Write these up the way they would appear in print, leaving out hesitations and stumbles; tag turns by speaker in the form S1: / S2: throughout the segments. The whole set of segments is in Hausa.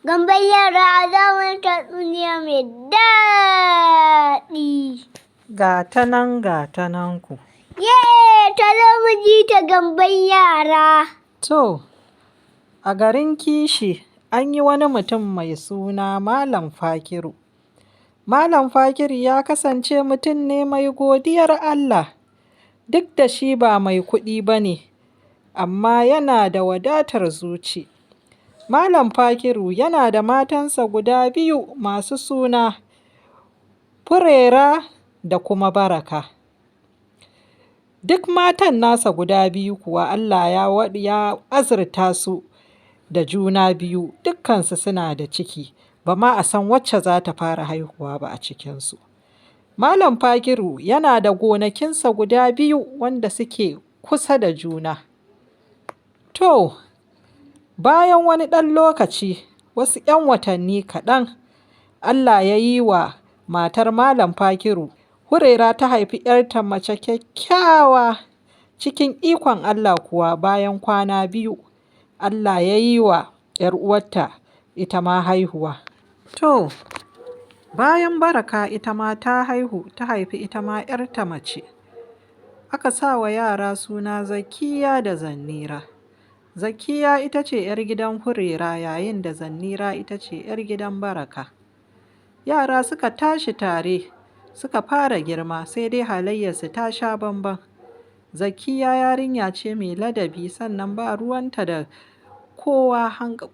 S1: Gamban yara a zamanin tatsuniya mai daɗi.
S2: Ga ta nan, ga ta nan ku.
S1: Ye, ta zo mu ji ta gamban yara.
S2: To, a garin Kishi an yi wani mutum mai suna Malam Fakiru. Malam Fakiru ya kasance mutum ne mai godiyar Allah, duk da shi ba mai kuɗi ba ne, amma yana da wadatar zuci. Malam Fakiru yana da matansa guda biyu masu suna Furera da kuma Baraka. Duk matan nasa guda biyu kuwa Allah ya azurta su da juna biyu, dukkansu suna da ciki, ba ma a san wacce za ta fara haihuwa ba a cikinsu. Malam Fakiru yana da gonakinsa guda biyu wanda suke kusa da juna. To, bayan wani ɗan lokaci, wasu ‘yan watanni kaɗan, Allah ya yi wa matar Malam Fakiru, Hurera ta haifi ‘yarta mace kyakkyawa. Cikin ikon Allah kuwa bayan kwana biyu, Allah ya yi wa ‘yar uwarta ita ma haihuwa. To, bayan Baraka ita ma ta haihu, ta haifi ita ma ‘yarta mace. Aka sa wa yara suna Zakiya da Zannira. Zakiya ita ce ‘yar gidan Hurera yayin da Zannira ita ce ‘yar gidan Baraka. Yara suka tashi tare suka fara girma sai dai halayyarsu ta sha bamban. Zakiya yarinya ce mai ladabi sannan ba ruwanta da kowa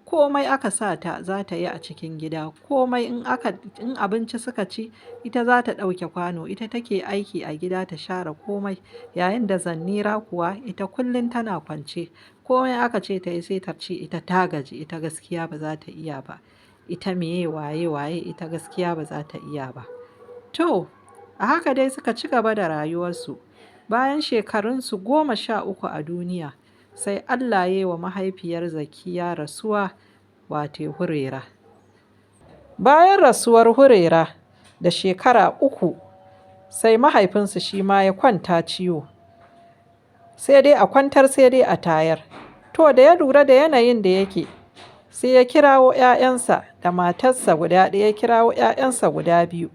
S2: komai aka sa ta za ta yi a cikin gida. Komai in abinci suka ci ita za ta ɗauke kwano, ita take aiki a gida ta share komai. Yayin da Zannira kuwa ita kullum tana kwance. Komai aka ce ta yi sai ta ce ita ta gaji, ita gaskiya ba za ta iya ba. Ita meye waye waye ita gaskiya ba za ta iya ba. To, a haka dai suka ci gaba da rayuwarsu. Bayan shekarunsu 13 a duniya, sai Allah ya yi wa mahaifiyar Zakiya rasuwa wato Hurera. Bayan rasuwar Hurera da shekara 3, sai mahaifinsu shi ma ya kwanta ciwo. Sai dai a kwantar sai dai a tayar. To, da ya lura da yanayin da yake, sai ya kirawo ‘ya'yansa da matarsa guda ɗaya, ya kirawo ‘ya'yansa guda biyu.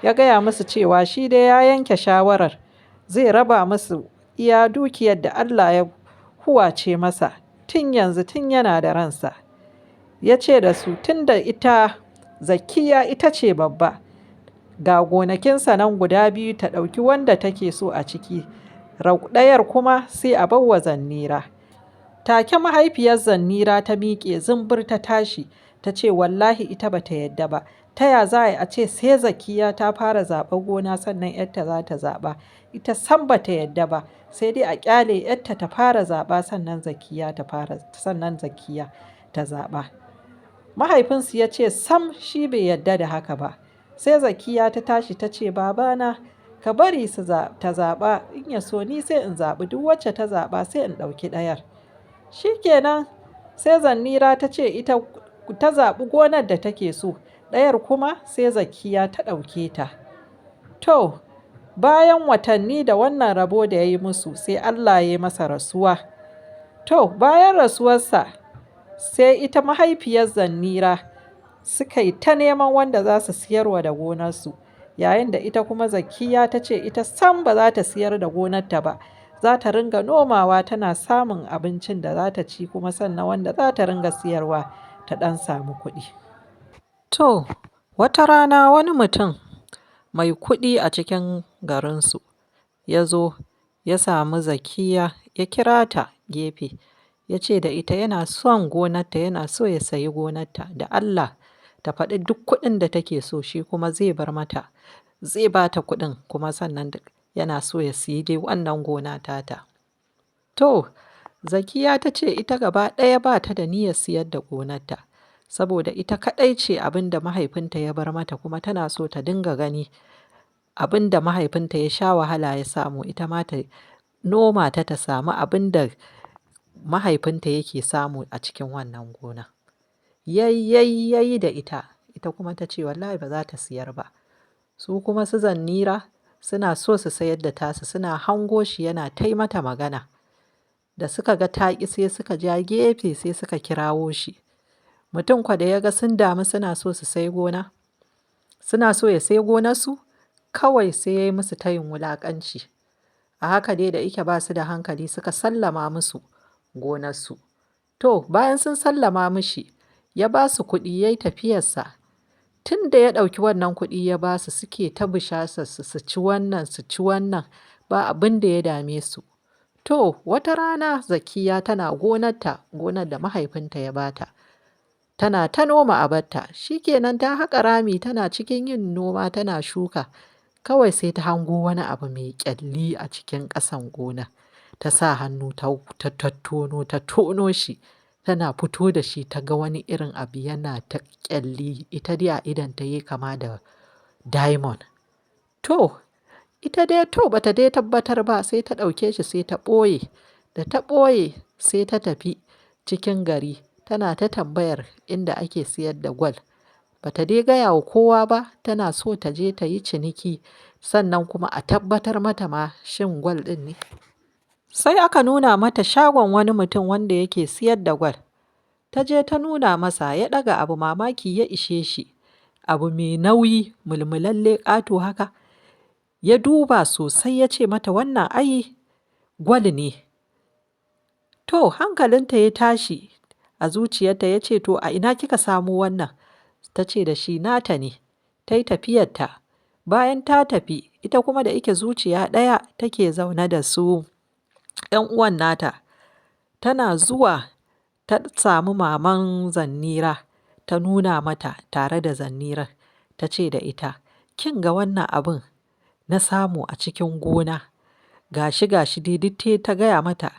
S2: Ya gaya musu cewa shi dai ya yanke shawarar zai raba musu iya dukiyar da Allah ya huwace masa tun yanzu tun yana da ransa. Ya ce da su tun da ita Zakiya ita ce babba, ga gonakinsa nan guda biyu ta ɗauki wanda take so a ciki, ɗayar kuma sai a bar wa Zannira. Take mahaifiyar Zannira ta miƙe zumbur ta tashi ta ce wallahi ita ba ta yadda ba. Ta ya za a ce sai Zakiya ta fara zaɓar gona sannan ‘yarta za ta zaɓa. Ita sam ba ta yadda ba, sai dai a ƙyale ‘yarta ta fara zaɓa sannan Zakiya ta fara sannan Zakiya ta zaɓa. Mahaifinsu ya ce sam shi bai yadda da haka ba. Sai Zakiya ta tashi ta ce babana ka bari su ta zaɓa in ya so ni sai in zaɓi duk wacce ta zaɓa sai in ɗauki ɗayar. Shi kenan sai Zannira ta ce ita ta zaɓi gonar da take so, ɗayar kuma sai Zakiya ta ɗauke ta. To, bayan watanni da wannan rabo da ya yi musu sai Allah ya yi masa rasuwa. To, bayan rasuwarsa sai ita mahaifiyar Zannira suka yi ta neman wanda za su siyarwa da gonarsu. Yayin da ita kuma Zakiya ta ce ita sam ba za ta siyar da gonarta ba. Za ta ringa nomawa tana samun abincin da za ta ci kuma sannan wanda za ta ringa siyarwa ta ɗan samu kuɗi. To, wata rana wani mutum mai kuɗi a cikin garinsu ya zo ya sami Zakiya ya kira ta gefe ya ce da ita yana son gonarta yana so ya sayi gonarta da Allah ta faɗi duk kuɗin da take so shi kuma zai bar mata, zai ba ta kuɗin kuma sannan yana so ya siyi dai wannan gona tata. To, Zakiya ta ce ita gaba ɗaya ba ta da niyyar siyar da gonarta, saboda ita kaɗai ce abin da mahaifinta ya bar mata kuma tana so ta dinga gani abin da mahaifinta ya sha wahala ya samu ita ma ta noma ta ta samu abin da mahaifinta yake samu a cikin wannan gona. Yayi yayi yayi da ita, ita kuma ta ce wallahi ba za ta siyar ba. Su kuma su Zannira suna so su sayar da tasu suna hango shi yana tai mata magana. Da suka ga taƙi sai suka ja gefe sai suka kirawo shi. Mutum kwa da ya ga sun damu suna so su sai gona, suna so ya sai gonarsu, kawai sai ya yi musu tayin wulaƙanci. A haka dai da ike ba su da hankali suka sallama musu gonarsu. To, bayan sun sallama mishi, ya ba su kuɗi ya yi tafiyarsa. Tun da ya ɗauki wannan kuɗi ya ba su, suke ta bishasharsu, su ci wannan, su ci wannan, ba abin da ya dame su. To, wata rana Zakiya tana gonarta, gonar da mahaifinta ya ba ta. Tana ta noma abarta, shi kenan ta haƙa rami tana cikin yin noma tana shuka. Kawai sai ta hango wani abu mai ƙyalli a cikin ƙasan gonar. Ta sa hannu ta tattono, ta tono shi, tana fito da shi ta ga wani irin abu yana ta ƙyalli. Ita dai a idonta yayi kama da diamond. To, ita dai to bata dai tabbatar ba sai ta ɗauke shi sai ta ɓoye. Da ta ɓoye sai ta tafi cikin gari tana ta tambayar inda ake siyar da gwal. Bata dai gaya wa kowa ba, tana so ta je ta yi ciniki sannan kuma a tabbatar mata ma shin gwal ɗin ne. Sai aka nuna mata shagon wani mutum wanda yake siyar da gwal. Ta je ta nuna masa, ya ɗaga abu mamaki ya ishe shi. Abu mai nauyi, mulmulalle ƙato haka. Ya duba sosai ya ce mata wannan ai gwal ne. To, hankalinta ya tashi a zuciyarta ya ce to a ina kika samo wannan? Ta ce da shi nata ne. Ta yi tafiyarta. Bayan ta tafi, ita kuma da ike zuciya ɗaya take zaune da su ‘yan uwan nata. Tana zuwa ta samu maman Zannira ta nuna mata tare da Zannirar. Ta ce da ita, kin ga wannan abin na samu a cikin gona. Gashi gashi dai duk ta gaya mata.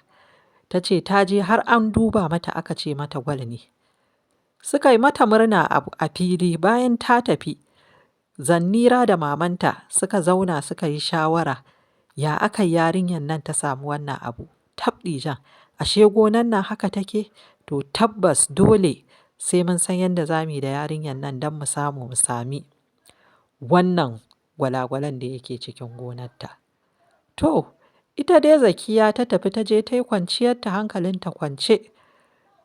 S2: Ta ce ta je har an duba mata aka ce mata gwal ne. Suka yi mata murna a fili. Bayan ta tafi, Zannira da mamanta suka zauna suka yi shawara. Ya aka yi yarinyar nan ta samu wannan abu? Tabɗijan, ashe gonar nan haka take? To tabbas dole sai mun san yadda za mu yi da yarinyar nan don mu samu mu sami wannan gwalagwalan da yake cikin gonarta. To, ita dai Zakiya ta tafi ta je ta yi kwanciyarta hankalinta kwance.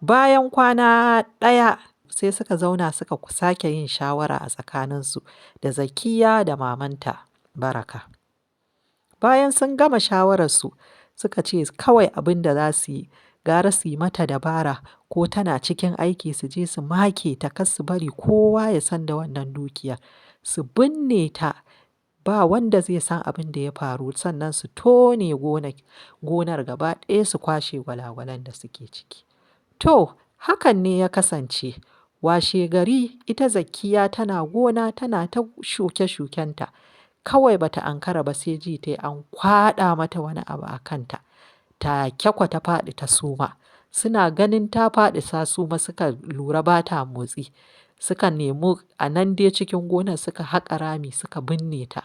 S2: Bayan kwana ɗaya sai suka zauna suka sake yin shawara a tsakaninsu da Zakiya da mamanta Baraka. Bayan sun gama shawararsu suka ce kawai abin da za su yi, gara su yi mata dabara ko tana cikin aiki su je su make ta kar su bari kowa ya san da wannan dukiyar. Su binne ta ba wanda zai san abin da ya faru sannan su tone gonar gaba ɗaya su kwashe gwalagwalan da suke ciki. To, hakan ne ya kasance. Washe gari ita Zakiya tana gona tana ta shuke-shukenta. Kawai bata ankara ba sai ji tai an kwaɗa mata wani abu a kanta. Take kwa ta faɗi ta suma. Suna ganin ta faɗi ta suma suka lura ba ta motsi. Suka nemi a nan dai cikin gonar suka haƙa rami suka binne ta.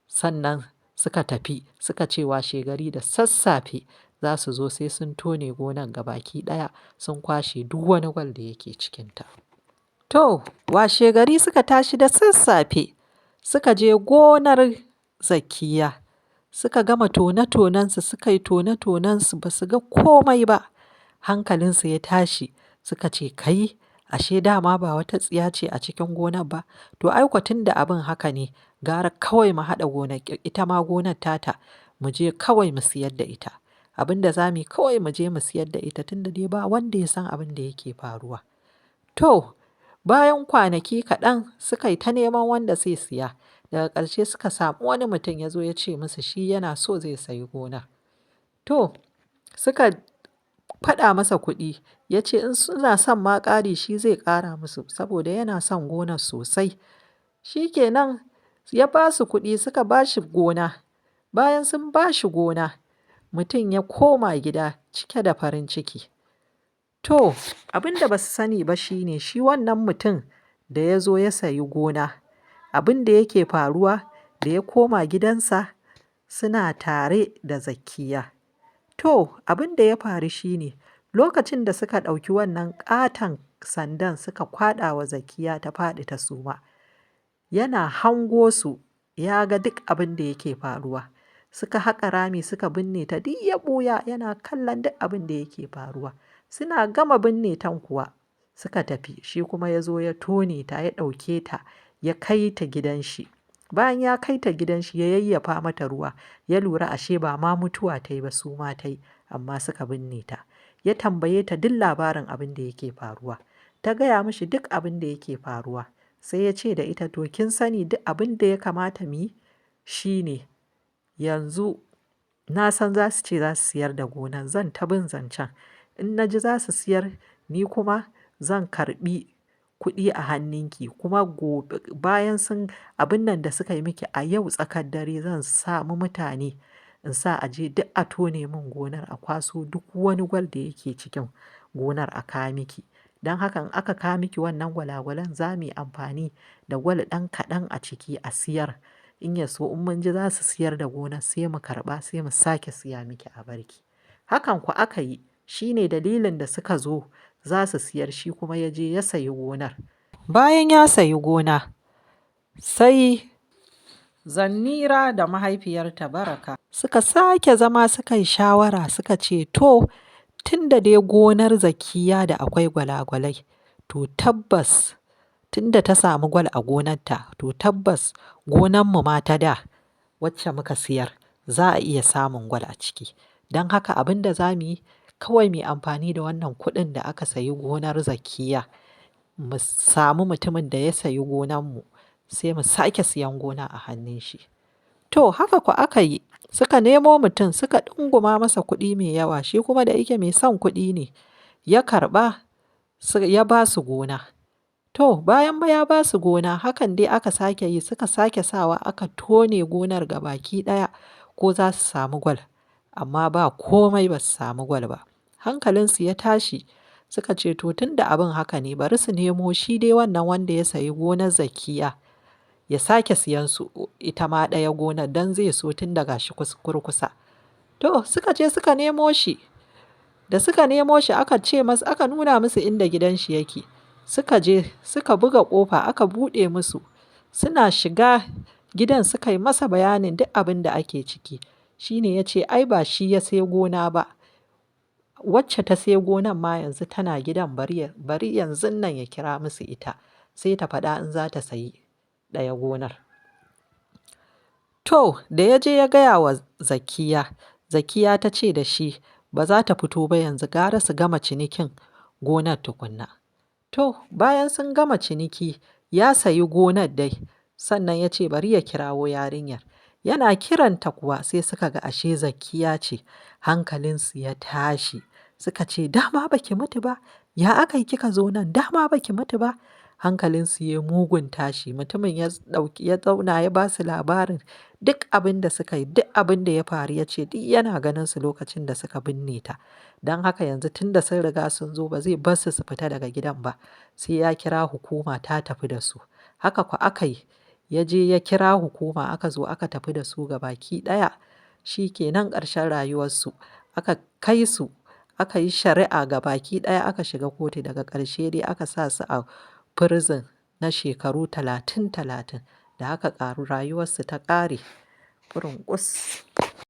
S2: Sannan suka tafi suka ce washe gari da sassafe za su zo sai sun tone gonar gabaki ɗaya sun kwashe duk wani gwal da yake cikinta. To, washe gari suka tashi da sassafe suka je gonar Zakiya. Suka gama tone-tonensu suka yi tone-tonensu ba su ga komai ba. Hankalinsu ya tashi suka ce kai ashe dama ba wata tsiya ce a cikin gonar ba. To ai kwa tun da abin haka ne gara kawai mu haɗa gonar ita ma gonar tata mu je kawai mu siyar da ita. Abin da za mu yi kawai mu je mu siyar da ita tun da dai ba wanda ya san abin da yake faruwa. To, bayan kwanaki kaɗan suka yi ta neman wanda zai siya. Daga ƙarshe suka samu wani mutum ya zo ya ce musu shi yana so zai sayi gonar. To, suka faɗa masa kuɗi. Ya ce in suna son ma ƙari shi zai ƙara musu saboda yana son gonar sosai. Shi kenan ya ba su kuɗi suka ba shi gona. Bayan sun ba shi gona, mutum ya koma gida cike da farin ciki. To, abin da ba su sani ba shine shi wannan mutum da ya zo ya sayi gona, abin da yake faruwa da ya koma gidansa suna tare da Zakiya. To, abin da ya faru shine lokacin da suka ɗauki wannan ƙaton sandan suka kwaɗa wa Zakiya ta faɗi ta suma. Yana hango su ya ga duk abin da yake faruwa. Suka haƙa rami suka binne ta duk ya ɓuya yana kallon duk abin da yake faruwa. Suna gama binne tan kuwa Suka tafi, shi kuma ya zo ya tone ta, ya ɗauke ta, ya kai ta gidan shi. Bayan ya kai ta gidan shi, ya yayyafa mata ruwa, ya lura ashe ba ma mutuwa ta yi ba, suma ta yi, amma suka binne ta. Ya tambaye ta duk labarin abin da yake faruwa. Ta gaya mishi duk abin da yake faruwa. Sai ya ce da ita, to kin sani duk abin da ya kamata mu yi shi ne yanzu na san za su ce za su siyar da gonan, zan ta bin zancen. In na ji za su siyar, ni kuma zan karɓi kuɗi a hannunki, kuma gobe bayan sun abin nan da suka yi miki a yau tsakar dare zan samu mutane in sa a je duk a tone min gonar, a kwaso duk wani gwal da yake cikin gonar a kawo miki. Don haka in aka kawo miki wannan gwalagwalan, za mu yi amfani da gwal ɗan kaɗan a ciki a siyar. In ya so in mun ji za su siyar da gonar, sai mu karɓa, sai mu sake siya miki a barki. Hakan ku aka yi, shi ne dalilin da suka zo za su siyar, shi kuma ya je ya sayi gonar. Bayan ya sayi gona, sai Zannira da mahaifiyarta Baraka suka sake zama suka yi shawara, suka ce to tun da dai gonar Zakiya da akwai gwalagwalai, to tabbas tun da ta samu gwal a gonarta, to tabbas gonarmu ma ta da wacce muka siyar za a iya samun gwal a ciki. Don haka abin da za mu yi kawai, mu yi amfani da wannan kuɗin da aka sayi gonar Zakiya, mu samu mutumin da ya sayi gonarmu, sai mu sake siyan gona a hannun shi. To haka ku aka yi, suka nemo mutum, suka ɗunguma masa kuɗi mai yawa, shi kuma da yake mai son kuɗi ne, ya karɓa ya ba su gona. To bayan ya ba su gona, hakan dai aka sake yi, suka sake sawa aka tone gonar gabaki ɗaya ko za su samu gwal, amma ba komai, ba su samu gwal ba. Hankalinsu ya tashi, suka ce to tun da abin haka ne, bari su nemo shi dai wannan wanda ya sayi gonar Zakiya ya sake siyan su ita ma ɗaya gonar, don zai so tun daga shi kurkusa. To suka je suka nemo shi. Da suka nemo shi, aka ce masa, aka nuna musu inda gidan shi yake. Suka je suka buga ƙofa, aka buɗe musu. Suna shiga gidan suka yi masa bayanin duk abin da ake ciki. Shi ne ya ce ai ba shi ya sai gona ba, wacce ta sai gonan ma yanzu tana gidan, bari yanzun nan ya kira musu ita, sai ta faɗa in za ta sayi ɗaya gonar. To da ya je ya gaya wa Zakiya, Zakiya ta ce da shi ba za ta fito ba yanzu, gara su gama cinikin gonar tukunna. To bayan sun gama ciniki, ya sayi gonar dai, sannan ya ce bari ya kirawo yarinyar. Yana kiranta kuwa sai suka ga ashe Zakiya ce. Hankalinsu ya tashi, suka ce dama baki mutu ba, ya aka yi kika zo nan, dama baki mutu ba. Hankalinsu ya mugun tashi. Mutumin ya ɗauki ya zauna ya ba su labarin duk abin da suka yi, duk abin da ya faru, ya ce duk yana ganin su lokacin da suka binne ta. Don haka yanzu tun da sun riga sun zo, ba zai bar su su fita daga gidan ba, sai ya kira hukuma ta tafi da su. Haka ku aka yi, ya je ya kira hukuma, aka zo aka tafi da su gabaki ɗaya. Shi kenan ƙarshen rayuwarsu. Aka kai su, aka yi shari'a gabaki ɗaya, aka shiga kotu, daga ƙarshe dai aka sa su a prison na shekaru 30-30, da haka ƙaru rayuwarsu ta ƙare. Ƙurunƙus.